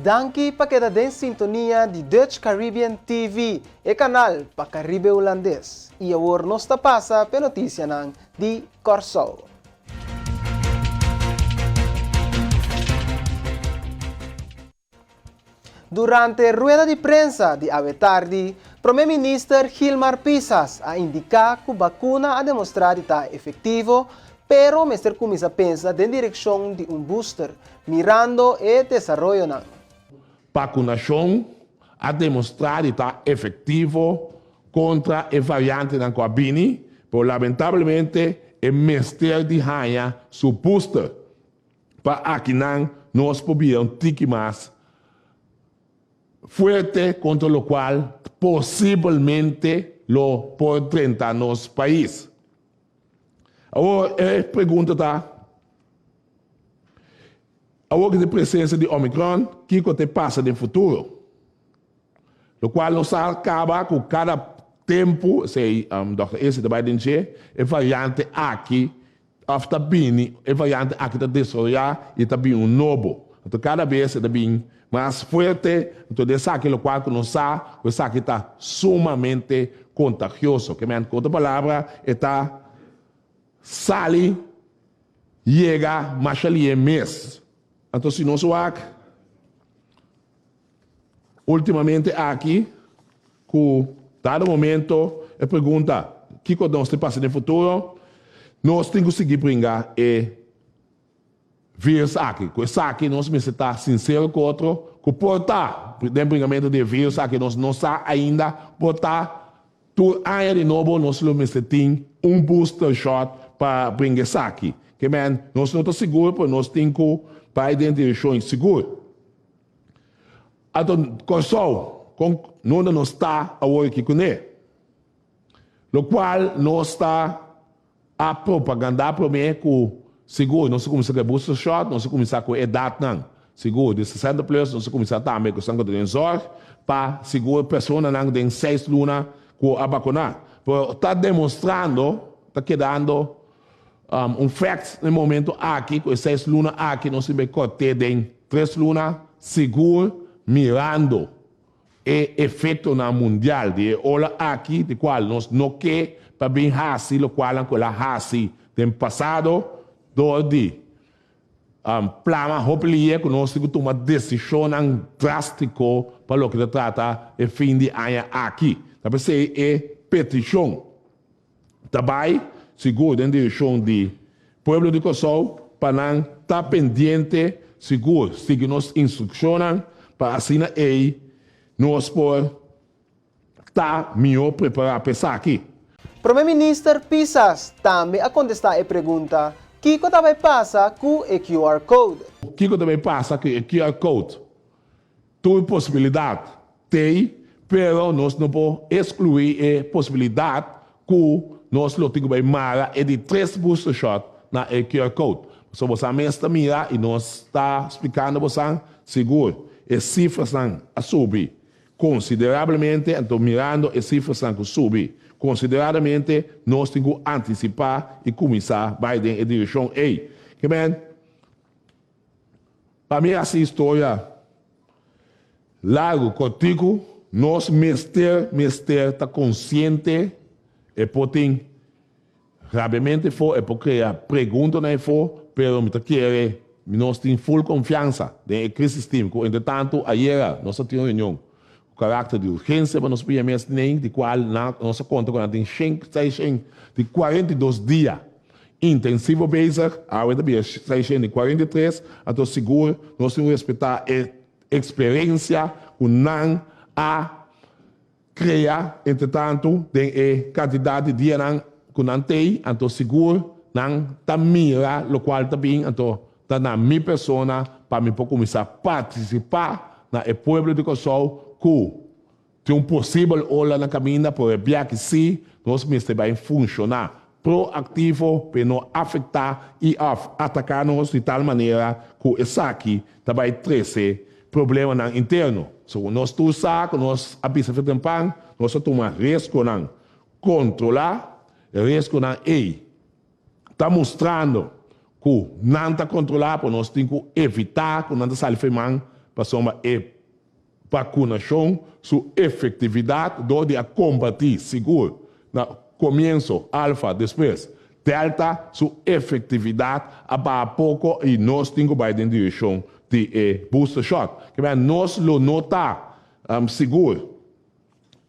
Danki pa keda den sintonia di Dutch Caribbean TV, e kanal pa Karibe Hulandes. I awor nos ta pasa p'e notisianan di Kòrsou. Durante rueda di prensa di awe tardi, Prome Minister Gilmar Pisas a indiká ku bakuna a demostrá di ta efektivo, pero mester kuminsá pensa den direkshon di un booster, mirando e desaroyonan. Bakunashon a demostrá di ta efektivo kontra e variantenan ku a bini, pero lamentablemente e mester di haña su booster. Pa akinan nos por bira un tiki mas fuerte kontra lokual posibelmente lo por drenta nos pais. Awor e pregunta ta, awor ku tin presensia di Omicron, kiko ta pasa den futuro? Lokual nos sa kaba ku kada tempu, esei Dòkter Esi ta bai den dje, e variante aki Of ta bini, e variante aki ta desaroyá i ta bini un nobo. Anto kada bes e ta bin mas fuerte, anto di esaki lokual ku nos sa ku esaki ta sumamente kontagioso. Ke men ku otro palabra e ta sali yega masha lié mes. Anto si nos wak Ultimamente aki ku dado momento e pregunta kiko nos tin pasa den futuro, nos tin ku sigui bringa e virus aki. Ku esaki nos mester ta sinsero ku otro ku por ta den bringamentu di e virus aki nos no sa ainda por ta tur aña di nobo nos lo mester tin un booster shot pa bringa esaki. Ke men nos no ta sigur pero nos tin ku bai den direkshon sigur. Anto Kòrsou, kon nunda nos ta awor aki kuné? Lokual nos ta a propagandá promé ku sigur nos a kuminsá ku e booster shot, nos a kuminsá ku e edatnan sigur di sesenta plus, nos a kuminsá tambe ku esnan ku ta den zòrg pa sigur personanan den seis luna ku a bakuná. Pero ta demostrando, ta kedando Un fact na e momento aki ku e seis luna aki nos tin bai kòrt'é den tres luna sigur mirando e efektonan mundial di e ola aki di kual nos no ke pa bin hasi lokualnan ku el a hasi den pasado dor di plama hopi liye ku nos tin ku tuma desishonnan drastiko pa loke ta trata e fin di aña aki. Ta p'esei e petishon. Ta bai sigur den direkshon di pueblo di Kòrsou pa nan ta pendiente sigur sigui nos instrukshonnan pa asina ei nos por ta mihó prepará pa esaki. Prome Minister Pisas tambe a kontestá e pregunta kiko ta bai pasa ku e QR code. Kiko ta bai pasa ku e QR code? Tur posibilidat t'ei, pero nos no por eskluí e posibilidat ku nos lo tin ku bai mara e di tres booster shot na e QR code. Pasobra bosan mes ta mira i nos ta splikando bosan, sigur e sifrasnan a subi konsiderablemente, anto mirando e sifrasnan ku subi konsideradamente nos tin ku antisipá i kuminsá bai den e direkshon ei. Ke men? Pa mi hasi historia largu kòrtiku, nos mester mester ta konsiente e por tin rabiamente efo, e por krea preguntanan efo, pero mi ta kere nos tin ful konfiansa den e crisis team ku entretantu ayera nos a tin un reunion ku karakter di urgensia pa nos pia mes nen di kual nan nos a konta ku nan tin shen seishen di 42 dia Intensivo bezig, awe ta bira 643, anto sigur nos tin respetá e eksperensia ku nan a krea entretantu den e kantidat di dianan ku nan t'ei, anto sigur nan ta mira lokual ta bin, anto ta na mi persona pa mi por kuminsá partisipá na e pueblo di Kòrsou ku Tin un posibel ola na kaminda, pero e biaha ki sí nos mester bai funshoná proaktivo p'e no afektá i òf ataká nos di tal manera ku esaki ta bai trese problemanan interno. Segun nos tur sa ku nos a bisa fe tempan, nos a tuma riesgonan kontrolá, e riesgonan ei ta mustrando ku nan ta kontrolá, pero nos tin ku evitá ku nan ta sali for e man. Pasobra e vakunashon su efektividat dor di a kombatí sigur na komienso Alfa despues Delta su efektividat a baha poko i nos tin ku bai den direkshon di e booster shot. Ke manera nos lo no ta sigur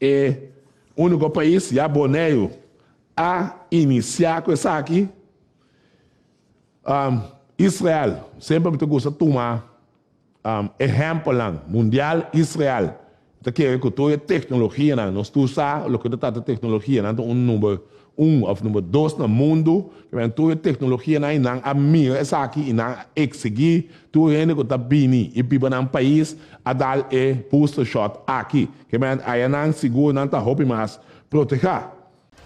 e úniko pais ya Boneiru a inisiá ku esaki. Israel semper mi ta gusta tuma Ehèmpelnan mundial Israel ta kere ku tur e teknologianan, nos tur sa loke ta trata teknologia, nan ta un number un òf number dos na mundu, tur e teknologianan i nan a mira esaki i nan a eksigí tur hende ku ta bini i biba nan pais a dal e booster shot aki. Ke ayanan sigur nan ta hopi mas protehá.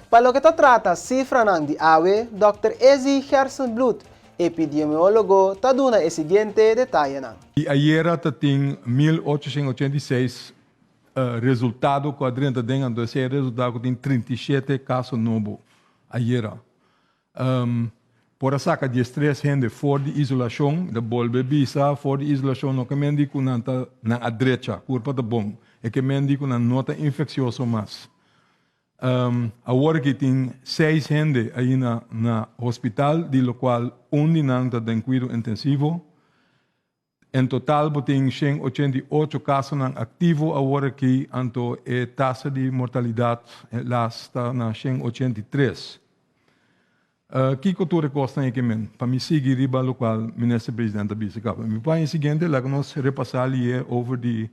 Pa loke ta trata sifranan di awe, dòkter Ezzy Gerstenbluth, epidemiólogo, ta duna e siguiente detayenan. Di ayera ta tin 1886 resultado ku a drenta den, anto esei a resultá ku tin 37 kaso nobo ayera. Por a saka 13 hende for di isolashon, mi ta bolbe bisa for di isolashon no ke men di ku nan ta nan a drecha, kurpa ta bon, e ke men di ku nan no ta infeksioso mas. Awor aki tin seis hende ainda na hospital, di locual un di nan ta den cuido intensivo. En total bo tin 188 casonan activo awor aki, anto e tasa di mortalidad helaas ta na 183. Kiko tur e kosnan ei ke men? Pa mi sigui riba lokual Minister President a bisa kaba. Mi paña siguiente laga nos repasá lié over di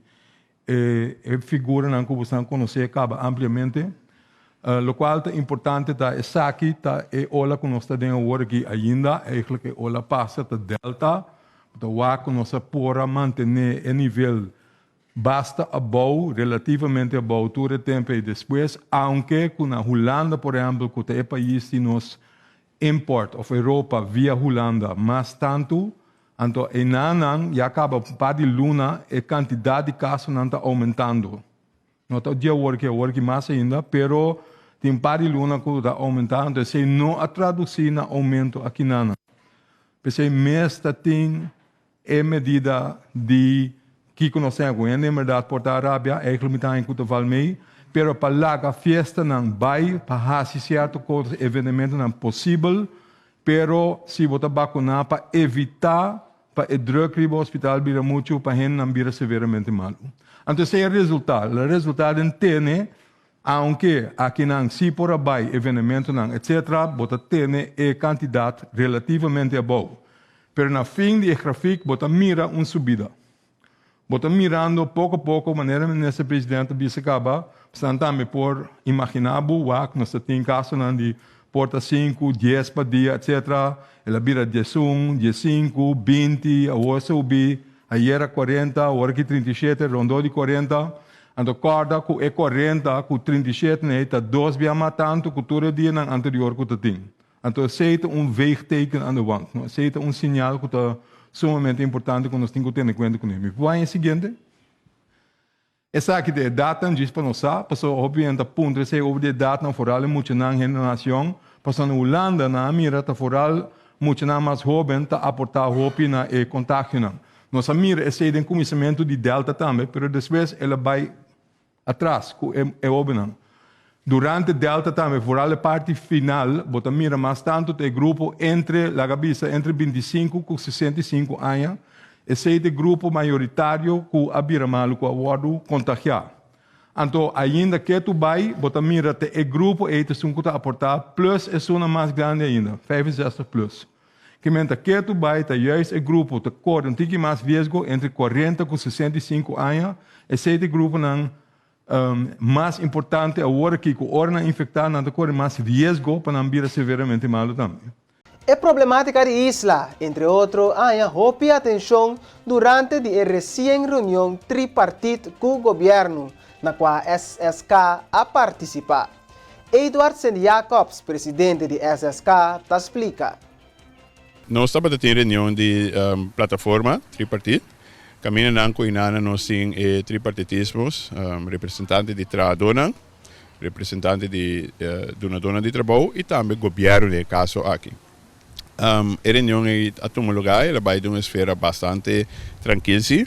e e figuranan ku boso nan konosé kaba ampliamente. Lokual ta importante ta esaki ta e ola ku nos ta den awor aki ainda, eigentlik e ola pasa ta Delta, ta wak ku nos a por a mantené e nivel Basta abou, relativamente abou tur e tempo ei despues, aunke ku na Hulanda por ehempel ku ta e pais di nos import of Europa via Hulanda mas tantu, anto einanan ya kaba un par di luna e kantidat di kasonan ta oumentando. No ta di awor ki awor ki mas ainda, pero tin un par di luna ku ta oumentá, anto esei no a tradusí na oumento akinanan. P'esei mes ta tin E medida di kiko nos ten ku hende en berdad por ta rabia, eigenlijk mi ta haña ku ta val mei, pero pa laga fiestanan bai, pa hasi sierto kos, evenementonan posibel, pero si bo ta bakuná pa evitá pa e druk riba hospital bira muchu, pa hendenan bira severamente malu. Anto esei a resultá, el a resultá den tene, aunke akinan si por a bai evenementonan etcetera, bo ta tene e kantidat relativamente abou. Pero na fin di e grafik bo ta mira un subida. Bo ta mirando poko poko manera Minister President a bisa kaba, pasobra tambe por imagina bo wak nos ta tin kasonan di por ta sinku, dies pa dia etc. El a bira 11, 15, 20, awor a subi, ayera 40, awor aki 37, rondó di 40. Anto kòrda ku e 40 ku 37 nei ta dos bia mas tantu ku tur e dianan anterior ku ta tin. Anto esei ta un veegteken aan de wand, no? Esei ta un señal ku ta sumamente importante ku nos tin ku tene kuenta kuné. Mi por haña e siguiente? Esaki ta e edatnan djis pa nos sa, pasobra hopi hende ta puntra esei over di edatnan, foral e muchanan hende na nas yòn, pasobra na Hulanda nan a mira ta foral muchanan mas hóben ta aportá hopi na e kontagionan. Nos a mira esei den kuminsamentu di Delta tambe, pero despues el a bai Atras ku e hóbennan. Durante Delta tambe, foral e parti final, bo ta mira mas tantu ta e grupo entre, laga bisa, entre 25 ku 65 aña. Esei ta e grupo mayoritario ku a bira malu, ku a wòrdu kontagiá. Anto, ainda ketu bai, bo ta mira ta e grupo ei ta esun ku ta aportá, plus esunnan mas grandi ainda, 65 plus. Ke men ta ketu bai ta juist e grupo ta kore un tiki mas riesgo entre 40 ku 65 aña, esei ta e gruponan mas importante awor aki ku ora nan infektá nan ta kore mas riesgo pa nan bira severamente malu tambe. E problematica di isla, entre otro, a haña hopi atencion durante di e recien reunion tripartit cu gobierno, na cua SSK a participa. Eduard Sint Jacobs, presidente di SSK, ta splika. Nos tabata tin reunion di plataforma tripartit, kaminda nan ku inana nos tin e tripartitismos, representante di trahadónan, representante di dunadónan di trabou i tambe gobièrnu den e kaso aki. E reunion ei a tuma lugá, el a bai den un esfera bastante trankil si.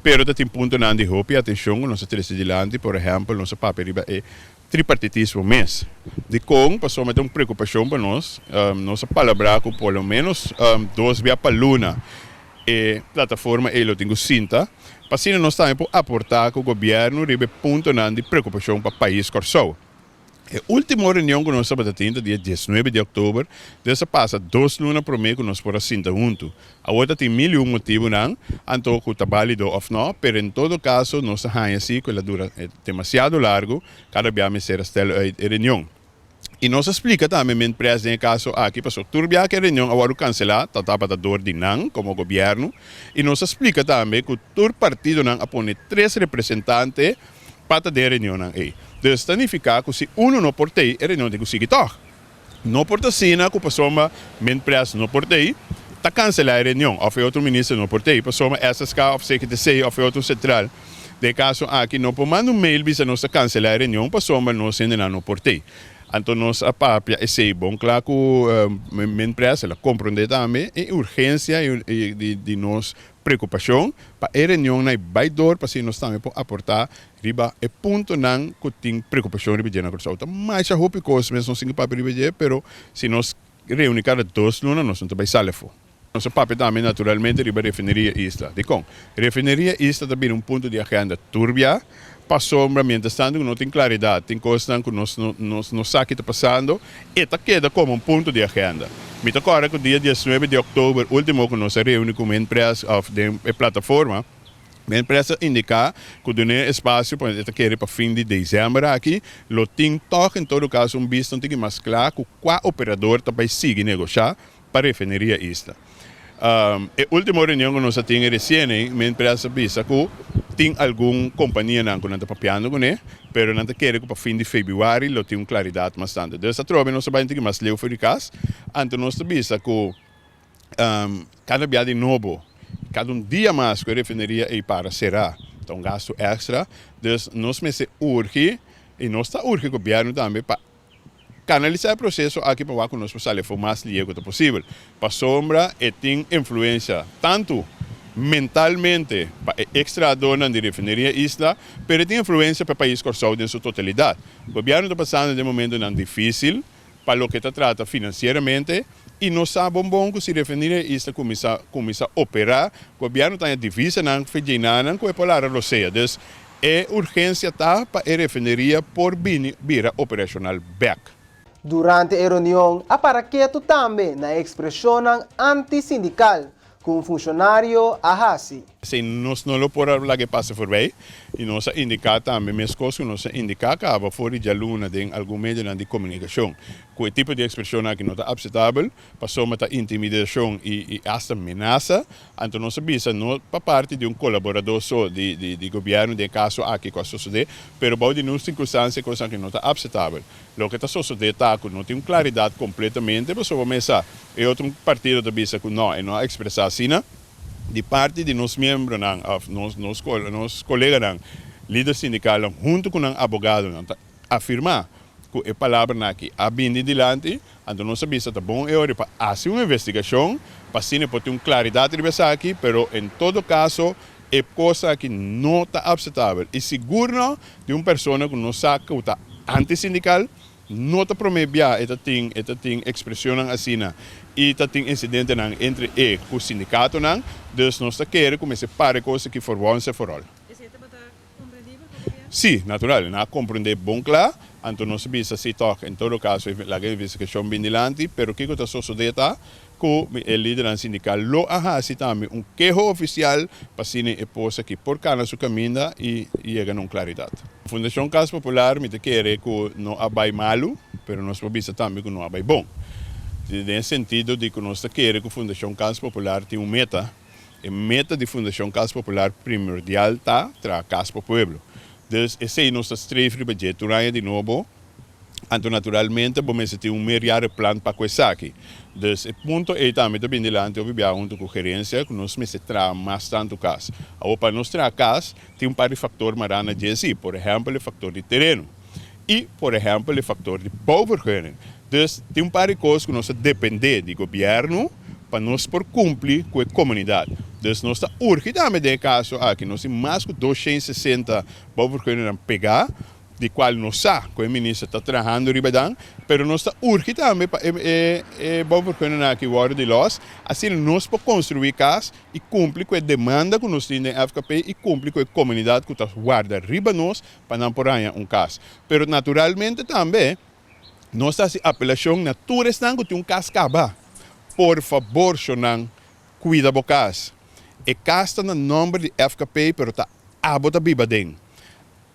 Pero ta tin puntonan di hopi atenshon ku nos a trese dilanti, por ehèmpel nos a papia riba e tripartitismo mes. Dikon? Pasobra ta un preokupashon pa nos. Nos a palabrá ku por lo ménos dos bia pa luna e plataforma ei lo tin ku sinta, pa asina nos tambe por aportá ku gobièrnu riba e puntonan di preokupashon pa pais Kòrsou. E último reunion ku nos tabata tin ta dia diesnuebe di òktober, dus a pasa dos luna promé ku nos por a sinta huntu. Awor ta tin mil i un motibunan, anto ku ta bálido òf nò, pero en todo kaso nos a haña si ku el a dura demasiado largu, kada bia mester a stèl uit e reunion. I nos a splika tambe Minpres den e kaso aki, pasobra tur bia ku e reunion a wòrdu kanselá ta tabata dor di nan komo gobièrnu, i nos a splika tambe ku tur partidonan a pone tres representante pa ta den e reunionnan ei. Dus ta nifiká ku si unu no por t'ei, e reunion tin ku sigui tòg. No por ta asina ku pasobra Minpres no por t'ei, ta kanselá e reunion, òf e otro minister no por t'ei, pasobra SSK òf CGTC òf e otro sentral den e kaso aki no por manda un mail bisa nos ta kanselá e reunion pasobra nos hendenan no por t'ei. Anto nos a papia esei bon kla ku Minpres, el a komprondé tambe e urgensia di nos Preokupashon pa e reunionnan i bai dor pa asina nos tambe por aportá riba e puntonan ku tin preokupashon riba dje na Kòrsou. Ta masha hopi kos mes nos tin ku papia riba dje, pero si nos reuní kada dos luna nos no ta bai sali afó. Nos a papia tambe naturalmente riba Refineria Isla. Dikon? Refineria Isla ta bira un punto di agenda tur bia pasobra mientras tanto ku no tin klaridat, tin kosnan ku nos nos no sa ki ta pasando, E ta keda komo un punto di agenda. Mi ta kòrda ku dia diesnuebe di òktober último ku nos a reuni ku Minpres òf den e plataforma, Minpres a indiká ku dun'é espasio pa e ta kere pa fin di desèmber aki lo tin tòg en todo kaso un bista un tiki mas kla ku kua operador ta bai sigui negoshá pa Refineria Isla. E ultimo reunion ku nos a tin resien ei, mi empresa a bisa ku tin algun kompanianan ku nan ta papiando kuné, pero nan ta kere ku pa fin di febrüari lo tin un klaridat mas tantu. Dus atrobe nos a bai un tiki mas leu for di kas, anto nos ta bisa ku kada bia di nobo, kada un dia mas ku e refineria ei para será ta un gastu èkstra, dus nos mester urgi i nos ta urgi gobièrnu tambe pa Kanalisá e proseso aki pa wak ku nos por sali afó mas lihe ku ta posibel. Pasobra e tin influensia tantu mentalmente pa e ekstradornan di Refineria Isla, pero e tin influensia pa e pais Kòrsou den su totalidat. Gobièrnu ta pasando den momentunan difísil pa loke ta trata finansieramente i nos sa bon bon ku si Refineria Isla kuminsá kuminsá operá, gobièrnu ta haña divisanan fedjeinanan ku e por lara rosea. Dus E urgensia ta pa e refineria por bini bira operashonal bèk. Durante e reunion a para ketu tambe na e ekspreshonnan anti-sindikal ku un funshonario a hasi. Esei nos no lo por a laga e pasa forbei i nos a indiká tambe meskos ku nos a indiká kaba for di djaluna den algun medionan di komunikashon ku e tipo di ekspreshonnan aki no ta apsetabel. Pasobra ta intimidacion y hasta menasa, anto nos a bisa no pa parti di un colaborador so di di gobierno den e caso aki cu a sosode, pero bao di nos circunstancia cos aki no ta apceptabel. Loke ta sosode ta cu no tin un claridad completamente pasobra mesa e otro partido ta bisa cu no e no a expresa asina. Di parti di nos miembronan of nos nos nos coleganan lider sindicalnan hunto cu nan abogadonan ta afirma ku e palabranan aki a bini dilanti, anto nos a bisa ta bon e ora pa hasi un investigashon pa asina por tin un klaridat riba esaki, pero en todo kaso e kos aki no ta apsetabel i sigur no di un persona ku nos sa ku ta antisindikal, no ta promé bia e ta tin e ta tin ekspreshonnan asina i ta tin insidentenan entre e ku sindikatonan, dus nos ta kere ku mester para e kos aki for once and for all. Sí, natural, nan a komprendé bon kla, anto nos a bisa sí tòg, en todo kaso laga e investigashon bin dilanti, pero kiko ta sosodé ta ku e lidernan sindikal lo a hasi tambe un keho ofisial pa asina e pos aki por kana su kaminda i yega na un klaridat. Fundashon Kas Popular mi ta kere ku no a bai malu, pero nos por bisa tambe ku no a bai bon, den e sentido di ku nos ta kere ku Fundashon Kas Popular tin un meta. E meta di Fundashon Kas Popular primordial ta traha kas pa pueblo. Dus esei nos ta streef riba dje tur aña di nobo. Anto naturalmente bo mester tin un meerjaren plan pa ku esaki. Dus e punto ei tambe ta bini dilanti hopi biaha huntu ku gerensia ku nos mester traha mas tantu kas. Awor pa nos traha kas tin un par di faktor mará na dje si, por ehèmpel e faktor di tereno i por ehèmpel e faktor di bouwvergunning. Dus tin un par di kos ku nos ta dependé di gobièrnu pa nos por kumpli ku e komunidat. Dus nos ta urgi tambe den e kaso aki, nos tin mas ku 260 bouwvergunningnan pegá, di kual nos sa ku e minister ta trahando riba dan, pero nos ta urgi tambe pa e e bouwvergunningnan aki wòrdu di lòs, asina nos por konstruí kas i kumpli ku e demanda ku nos tin den FKP i kumpli ku e komunidat ku ta warda riba nos pa nan por haña un kas. Pero naturalmente tambe nos ta hasi apelashon na tur esnan ku tin un kas kaba, por fabor shonnan Cuida bo cas. E cas ta na nomber di FKP pero ta abo ta biba den.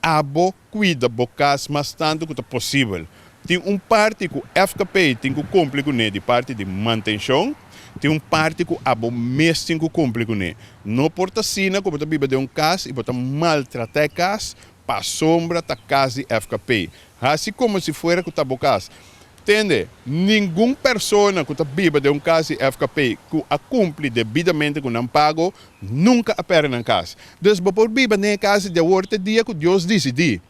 Abo cuida bo cas mas tanto cu ta posibel. Tin un parti cu FKP tin cu cumpli cune di parti di mantencion, tin un parti cu abo mes tin cu cumpli cune. No por ta asina cu bo ta biba den un cas y bo ta maltrata e cas pasobra ta cas di FKP. Haci como si fuera cu ta bo cas. Tende, ningun persona ku ta biba den un kas di FKP ku a kumpli debidamente ku nan pago, nunka a pèrdè nan kas. Dus bo por biba den e kas di awor te dia ku Dios disidí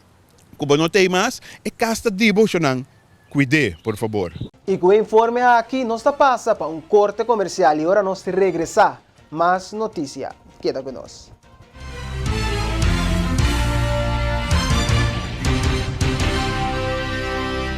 ku bo no t'ei mas, e kas ta di bo, shonnan. Kuid'é, por fabor. I ku e informe aki nos ta pasa pa un korte komersial i ora nos regresá, mas notisia. Keda ku nos.